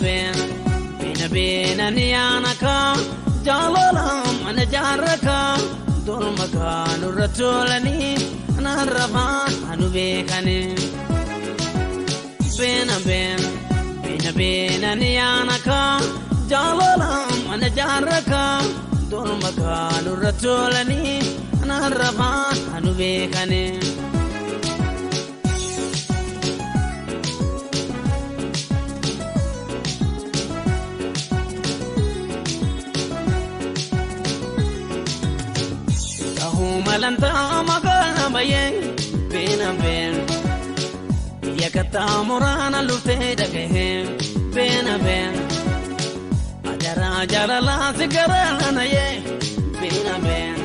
Bena bena bena niyanaka jaalala mana jaarraka dolma kaanurra tolani anarrafaan anu beekani. Bena bena bena bena niyanaka jaalala mana jaarraka dolma kaanurra tolani anarrafaan anu beekani. Malanta magala baye bena ben yakata morana lufte dagahe bena ben ajara jalala sigarana ye bena ben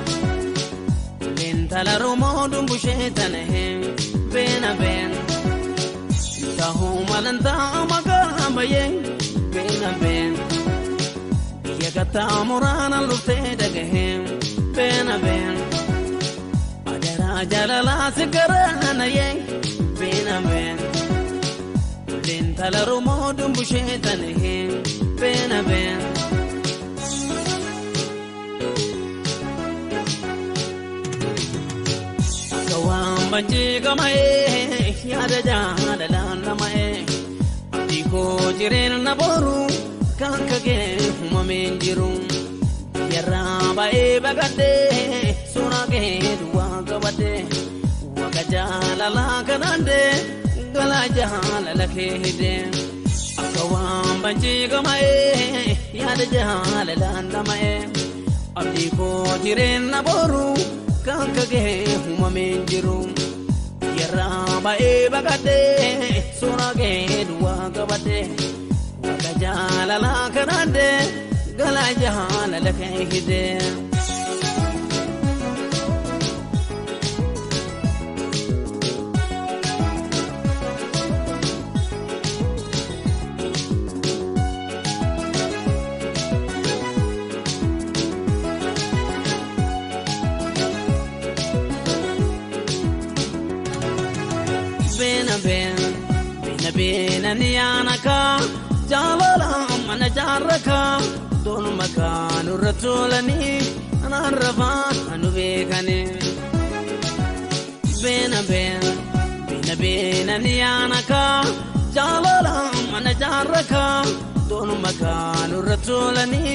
lentala romo dumbushetane he bena ben tahu malanta magala baye bena ben yakata morana lufte dagahe bena ben jalala sigarana ye bena ben lentala romo dumbushetane he bena ben. Akawam banji kamae yaada jaalala namae abdiko jireena boru kankage humameen jiru yarra bae bagade surage duwa gabade waga jaalala kanande gala jaalala kehide akawam banji kamae yaada jaalala namae abdiko jireena boru kankage humameen jiru yarra bae bagade surage duwa gabade waga jaalala kanande gala jaalala kehide. Bena bena bena bena niyanaka jaalala mana jaarraka dolma kaanurra tolani anarrafaan anu beekani. Bena bena bena bena niyanaka jaalala mana jaarraka dolma kaanurra tolani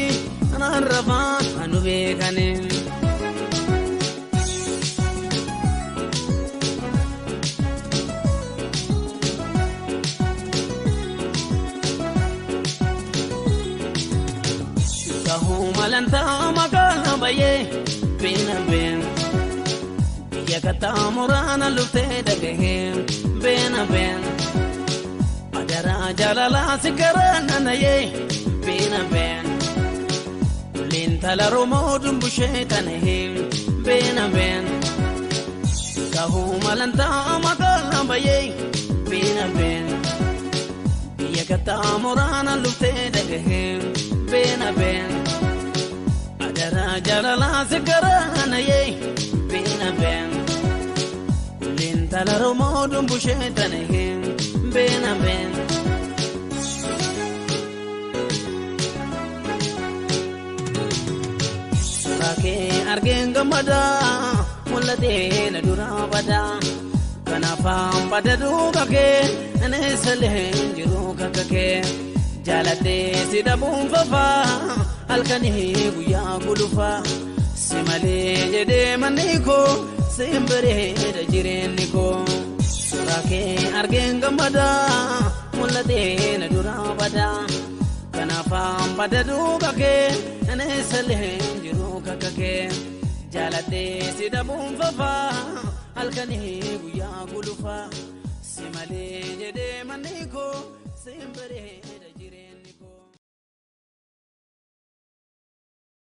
anarrafaan anu beekani. Malanta magala baye bena ben yakata morana lufte dagahe bena ben ajara jalala sigarana naye bena ben lentala romo dumbushetane he bena ben kahu malanta magala baye bena ben yakata morana lufte dagahe bena ben jalala sigarana ye bena ben lentala romo dumbushetane he bena ben. Surake argeen gammada mul'atee na dura bada kanaafaan bada duuba kee naneessalee jiru kakka kee jaaladhee si dhabuun fafaa halkanii guyyaa gulufa si malee jedhee manni koo siin bareeda jireenyi koo. Suuraa kee argeen gammada mul'atee na dura bada kanaafaan bada duuba kee naneessalee jiru kakka kee jaaladhee si dhabuun fafaa halkanii guyyaa gulufa si malee jedhee manni koo siin bareeda.